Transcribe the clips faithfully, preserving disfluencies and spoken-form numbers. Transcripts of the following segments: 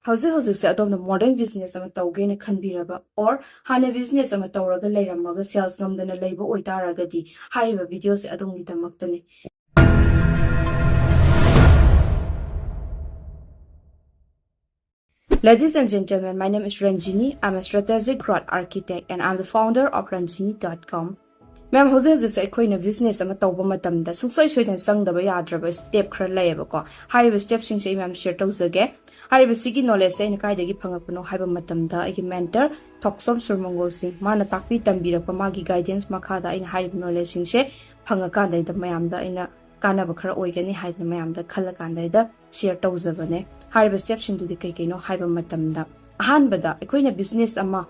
ꯍꯧꯖꯤꯛ ꯍꯧꯖꯤꯛꯁꯦ ꯑꯗꯣꯝꯅ modern business ꯑꯃ ꯇꯧꯒꯦꯅ ꯈꯟꯕꯤꯔꯕ, or ꯍꯥꯟꯅ business ꯑꯃ ꯇꯧꯔꯒ ꯂꯩꯔꯝꯃꯒ sales ꯉꯝꯗꯅ ꯂꯩꯕ ꯑꯣꯏꯇꯥꯔꯒꯗꯤ, ꯍꯥꯏꯔꯤꯕ video say ꯑꯗꯣꯝꯒꯤꯗꯃꯛꯇꯅꯤ꯫ Ladies and gentlemen, my name is Ranjini. I'm a strategic growth architect and I'm the founder of ranjini dot com. Ma'am, ꯍꯧꯖꯤꯛ ꯍꯧꯖꯤꯛꯁꯦ ꯑꯩꯈꯣꯏꯅ business ꯑꯃ ꯇꯧꯕ ꯃꯇꯝꯗ ꯁꯨꯡꯁꯣꯏ ꯁꯣꯏꯗꯅ ꯆꯪꯗꯕ ꯌꯥꯗ꯭ꯔꯕ step ꯈꯔ ꯂꯩꯌꯦꯕꯀꯣ꯫ ꯍꯥꯏꯔꯤꯕ step ꯁꯤꯡꯁꯦ ꯑꯩ ꯃꯌꯥꯝ share ꯇꯧꯖꯒꯦ꯫ ꯍꯥꯏꯔꯤꯕꯁꯤꯒꯤ knowledge ꯁꯦ ꯑꯩꯅ ꯀꯥꯏꯗꯒꯤ ꯐꯪꯉꯛꯄꯅꯣ ꯍꯥꯏꯕ ꯃꯇꯝꯗ, ꯑꯩꯒꯤ mentor ꯊꯣꯛꯆꯣꯝ ꯁꯨꯔꯃꯪꯒꯣꯜ ꯁꯤꯡ, ꯃꯥꯅ ꯇꯥꯛꯄꯤ ꯇꯝꯕꯤꯔꯛꯄ, ꯃꯥꯒꯤ guidance ꯃꯈꯥꯗ ꯑꯩꯅ ꯍꯥꯏꯔꯤꯕ knowledge ꯁꯤꯡꯁꯦ ꯐꯪꯉꯀꯥꯟꯗꯩꯗ ꯃꯌꯥꯝꯗ ꯑꯩꯅ ꯀꯥꯟꯅꯕ ꯈꯔ ꯑꯣꯏꯒꯅꯤ ꯍꯥꯏꯗꯅ ꯃꯌꯥꯝꯗ ꯈꯜꯂꯀꯥꯟꯗꯩꯗ share ꯇꯧꯖꯕꯅꯦ꯫ ꯍꯥꯏꯔꯤꯕ step ꯁꯤꯡꯗꯨꯗꯤ ꯀꯩ ꯀꯩꯅꯣ ꯍꯥꯏꯕ ꯃꯇꯝꯗ, ꯑꯍꯥꯟꯕꯗ ꯑꯩꯈꯣꯏꯅ business ꯑꯃ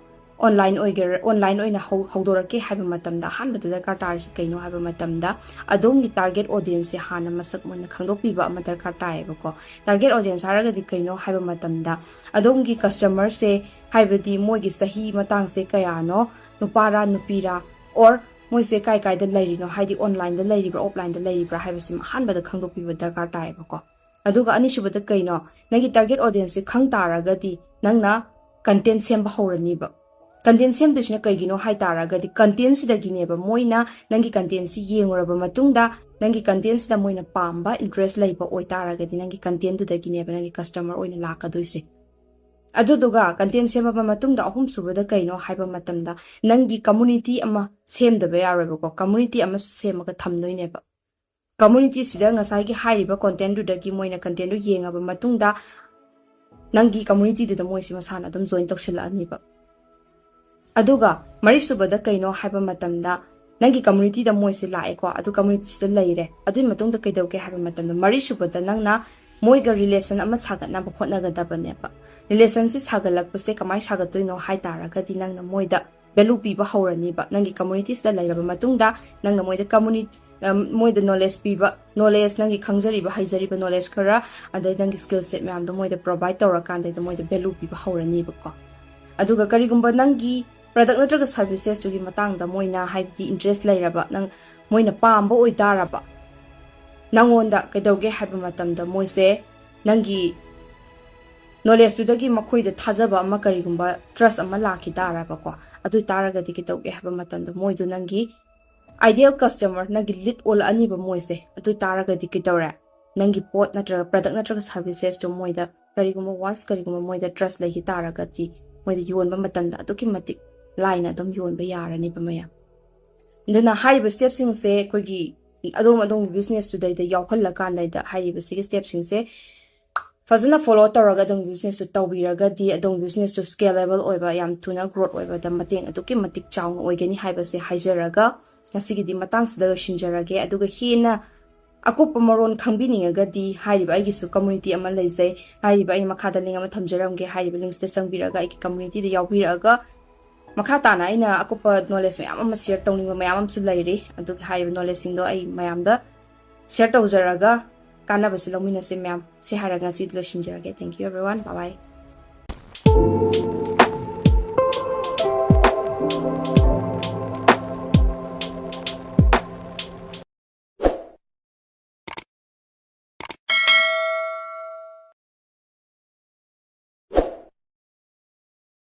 online ꯑꯣꯏꯒꯦꯔꯥ, online ꯑꯣꯏꯅ ꯍꯧ-, ꯍꯧꯗꯣꯔꯛꯀꯦ ꯍꯥꯏꯕ ꯃꯇꯝꯗ, ꯑꯍꯥꯟꯕꯗ ꯗꯔꯀꯥꯔ ꯇꯥꯔꯤꯁꯤ ꯀꯩꯅꯣ ꯍꯥꯏꯕ ꯃꯇꯝꯗ, ꯑꯗꯣꯝꯒꯤ target audience ꯁꯦ ꯍꯥꯟꯅ ꯃꯁꯛ ꯃꯨꯟꯅ ꯈꯪꯗꯣꯛꯄꯤꯕ ꯑꯃ ꯗꯔꯀꯥꯔ ꯇꯥꯏꯌꯦꯕꯀꯣ꯫ Target audience ꯍꯥꯏꯔꯒꯗꯤ ꯀꯩꯅꯣ ꯍꯥꯏꯕ ꯃꯇꯝꯗ, ꯑꯗꯣꯝꯒꯤ customer ꯁꯦ, ꯍꯥꯏꯕꯗꯤ ꯃꯣꯏꯒꯤ ꯆꯍꯤ ꯃꯇꯥꯡꯁꯦ ꯀꯌꯥꯅꯣ, ꯅꯨꯄꯥꯔꯥ ꯅꯨꯄꯤꯔꯥ, or ꯃꯣꯏꯁꯦ ꯀꯥꯏ ꯀꯥꯏꯗ ꯂꯩꯔꯤꯅꯣ, ꯍꯥꯏꯗꯤ online ꯗ ꯂꯩꯔꯤꯕ꯭ꯔꯥ, offline ꯗ ꯂꯩꯔꯤꯕ꯭ꯔꯥ ꯍꯥꯏꯕꯁꯤꯃ ꯑꯍꯥꯟꯕꯗ ꯈꯪꯗꯣꯛꯄꯤꯕ ꯗꯔꯀꯥꯔ ꯇꯥꯏꯌꯦꯕꯀꯣ꯫ ꯑꯗꯨꯒ ꯑꯅꯤꯁꯨꯕꯗ ꯀꯩꯅꯣ, ꯅꯪꯒꯤ target audience ꯁꯦ ꯈꯪ ꯇꯥꯔꯒꯗꯤ ꯅꯪꯅ content ꯁꯦꯝꯕ ꯍꯧꯔꯅꯤꯕ꯫ Content ꯁꯦꯝꯗꯣꯏꯁꯤꯅ ꯀꯩꯒꯤꯅꯣ ꯍꯥꯏ ꯇꯥꯔꯒꯗꯤ, content ꯁꯤꯗꯒꯤꯅꯦꯕ ꯃꯣꯏꯅ ꯅꯪꯒꯤ content ꯁꯤ ꯌꯦꯡꯉꯨꯔꯕ ꯃꯇꯨꯡꯗ, ꯅꯪꯒꯤ content ꯁꯤꯗ ꯃꯣꯏꯅ ꯄꯥꯝꯕ, interest ꯂꯩꯕ ꯑꯣꯏꯇꯥꯔꯒꯗꯤ, ꯅꯪꯒꯤ content ꯗꯨꯗꯒꯤꯅꯦꯕ ꯅꯪꯒꯤ customer ꯑꯣꯏꯅ ꯂꯥꯛꯀꯗꯣꯏꯁꯦ꯫ ꯑꯗꯨꯗꯨꯒ content ꯁꯦꯝꯃꯕ ꯃꯇꯨꯡꯗ ꯑꯍꯨꯝꯁꯨꯕꯗ ꯀꯩꯅꯣ ꯍꯥꯏꯕ ꯃꯇꯝꯗ, ꯅꯪꯒꯤ community ꯑꯃ ꯁꯦꯝꯗꯕ ꯌꯥꯔꯣꯏꯕꯀꯣ꯫ Community ꯑꯃꯁꯨ ꯁꯦꯝꯃꯒ ꯊꯝꯗꯣꯏꯅꯦꯕ꯫ Community ꯁꯤꯗ ꯉꯁꯥꯏꯒꯤ ꯍꯥꯏꯔꯤꯕ content ꯗꯨꯗꯒꯤ ꯃꯣꯏꯅ content ꯗꯨ ꯌꯦꯡꯉꯕ ꯃꯇꯨꯡꯗ, ꯅꯪꯒꯤ community ꯗꯨꯗ ꯃꯣꯏꯁꯤ ꯃꯁꯥꯅ ꯑꯗꯨꯝ join ꯇꯧꯁꯤꯜꯂꯛꯑꯅꯤꯕ꯫ ꯑꯗꯨꯒ ꯃꯔꯤꯁꯨꯕꯗ ꯀꯩꯅꯣ ꯍꯥꯏꯕ ꯃꯇꯝꯗ, ꯅꯪꯒꯤ community ꯗ ꯃꯣꯏꯁꯦ ꯂꯥꯛꯑꯦꯀꯣ, ꯑꯗꯨ community ꯁꯤꯗ ꯂꯩꯔꯦ꯫ ꯑꯗꯨꯒꯤ ꯃꯇꯨꯡꯗ ꯀꯩꯗꯧꯒꯦ ꯍꯥꯏꯕ ꯃꯇꯝꯗ, ꯃꯔꯤꯁꯨꯕꯗ ꯅꯪꯅ ꯃꯣꯏꯒ relation ꯑꯃ ꯁꯥꯒꯠꯅꯕ ꯍꯣꯠꯅꯒꯗꯕꯅꯦꯕ꯫ Relation ꯁꯤ ꯁꯥꯒꯠꯂꯛꯄꯁꯦ ꯀꯃꯥꯏꯅ ꯁꯥꯒꯠꯇꯣꯏꯅꯣ ꯍꯥꯏ ꯇꯥꯔꯒꯗꯤ, ꯅꯪꯅ ꯃꯣꯏꯗ value ꯄꯤꯕ ꯍꯧꯔꯅꯤꯕ꯫ ꯅꯪꯒꯤ community ꯁꯤꯗ ꯂꯩꯔꯕ ꯃꯇꯨꯡꯗ, ꯅꯪꯅ ꯃꯣꯏꯗ communi-, ꯑꯝ, ꯃꯣꯏꯗ knowledge ꯄꯤꯕ, knowledge, ꯅꯪꯒꯤ ꯈꯪꯖꯔꯤꯕ, ꯍꯩꯖꯔꯤꯕ knowledge ꯈꯔ, ꯑꯗꯩ ꯅꯪꯒꯤ skill set ꯃꯌꯥꯝꯗꯣ ꯃꯣꯏꯗ provide ꯇꯧꯔꯀꯥꯟꯗꯩꯗ ꯃꯣꯏꯗ value ꯄꯤꯕ ꯍꯧꯔꯅꯤꯕꯀꯣ꯫ ꯑꯗꯨꯒ ꯀꯔꯤꯒꯨꯝꯕ ꯅꯪꯒꯤ product ꯅꯠꯇ꯭ꯔꯒ services ꯇꯨꯒꯤ ꯃꯇꯥꯡꯗ ꯃꯣꯏꯅ, ꯍꯥꯏꯕꯗꯤ, interest ꯂꯩꯔꯕ, ꯅꯪ, ꯃꯣꯏꯅ ꯄꯥꯝꯕ ꯑꯣꯏꯇꯥꯔꯕ, ꯅꯪꯉꯣꯟꯗ ꯀꯩꯗꯧꯒꯦ ꯍꯥꯏꯕ ꯃꯇꯝꯗ, ꯃꯣꯏꯁꯦ ꯅꯪꯒꯤ knowledgeꯇꯨꯗꯒꯤ ꯃꯈꯣꯏꯗ ꯊꯥꯖꯕ ꯑꯃ, ꯀꯔꯤꯒꯨꯝꯕ trust ꯑꯃ ꯂꯥꯛꯈꯤ ꯇꯥꯔꯕꯀꯣ, ꯑꯗꯨ ꯑꯣꯏ ꯇꯥꯔꯒꯗꯤ ꯀꯩꯗꯧꯒꯦ ꯍꯥꯏꯕ ꯃꯇꯝꯗ ꯃꯣꯏꯗꯣ ꯅꯪꯒꯤ ideal customer, ꯅꯪꯒꯤ lead ꯑꯣꯜꯂꯛꯑꯅꯤꯕ ꯃꯣꯏꯁꯦ꯫ ꯑꯗꯨ ꯑꯣꯏ ꯇꯥꯔꯒꯗꯤ ꯀꯩꯗꯧꯔꯦ? ꯅꯪꯒꯤ ꯄꯣꯠ ꯅꯠꯇ꯭ꯔꯒ product ꯅꯠꯇ꯭ꯔꯒ servicesꯇꯣ ꯃꯣꯏꯗ ꯀꯔꯤꯒꯨꯝꯕ, once ꯀꯔꯤꯒꯨꯝꯕ ꯃꯣꯏꯗ trust ꯂꯩꯈꯤ ꯇꯥꯔꯒꯗꯤ ꯃꯣꯏꯗ ꯌꯣꯟꯕ ꯃꯇꯝꯗ ꯑꯗꯨꯛꯀꯤ ꯃꯇꯤꯛ ꯂꯥꯏꯅ ꯑꯗꯨꯝ ꯌꯣꯟꯕ ꯌꯥꯔꯅꯤꯕ ꯃꯌꯥꯝ꯫ ꯑꯗꯨꯅ ꯍꯥꯏꯔꯤꯕ stepꯁꯤꯡꯁꯦ ꯑꯩꯈꯣꯏꯒꯤ ꯑꯗꯣꯝ ꯑꯗꯣꯝꯒꯤ businessꯇꯨꯗꯩꯗ ꯌꯥꯎꯍꯜꯂꯀꯥꯟꯗꯩꯗ ꯍꯥꯏꯔꯤꯕ ꯁꯤꯒꯤ stepꯁꯤꯡꯁꯦ ꯐꯖꯅ follow ꯇꯧꯔꯒ ꯑꯗꯣꯝ businessꯇꯨ ꯇꯧꯕꯤꯔꯒꯗꯤ ꯑꯗꯣꯝ businessꯇꯨ scalable ꯑꯣꯏꯕ, ꯌꯥꯝ ꯊꯨꯅ growth ꯑꯣꯏꯕꯗ ꯃꯇꯦꯡ ꯑꯗꯨꯛꯀꯤ ꯃꯇꯤꯛ ꯆꯥꯎꯅ ꯑꯣꯏꯒꯅꯤ ꯍꯥꯏꯕꯁꯦ ꯍꯥꯏꯖꯔꯒ ꯉꯁꯤꯒꯤꯗꯤ ꯃꯇꯥꯡꯁꯤꯗ ꯂꯣꯏꯁꯤꯟꯖꯔꯒꯦ꯫ ꯑꯗꯨꯒ ꯍꯦꯟꯅ ꯑꯀꯨꯞꯄ ꯃꯔꯣꯟ ꯈꯪꯕꯤꯅꯤꯡꯉꯒꯗꯤ ꯍꯥꯏꯔꯤꯕ ꯑꯩꯒꯤꯁꯨ community ꯑꯃ ꯂꯩꯖꯩ꯫ ꯍꯥꯏꯔꯤꯕ ꯑꯩ ꯃꯈꯥꯗ link ꯑꯃ ꯊꯝꯖꯔꯝꯒꯦ꯫ ꯍꯥꯏꯔꯤꯕ linksꯇ ꯆꯪꯕꯤꯔꯒ ꯑꯩꯒꯤ communityꯗ ꯌꯥꯎꯕꯤꯔꯛꯑꯒ ꯃꯈꯥ ꯇꯥꯅ ꯑꯩꯅ ꯑꯀꯨꯞꯄ knowledge ꯃꯌꯥꯝ ꯑꯃ share ꯇꯧꯅꯤꯡꯕ ꯃꯌꯥꯝ ꯑꯃꯁꯨ ꯂꯩꯔꯤ꯫ ꯑꯗꯨꯒꯤ ꯍꯥꯏꯔꯤꯕ knowledgeꯁꯤꯡꯗꯣ ꯑꯩ ꯃꯌꯥꯝꯗ share ꯇꯧꯖꯔꯒ ꯀꯥꯟꯅꯕꯁꯦ ꯂꯧꯃꯤꯟꯅꯁꯦ ꯃꯌꯥꯝ꯫ ꯁꯤ ꯍꯥꯏꯔꯒ ꯉꯁꯤꯗꯤ ꯂꯣꯏꯁꯤꯟꯖꯔꯒꯦ꯫ Thank you everyone. Bye bye.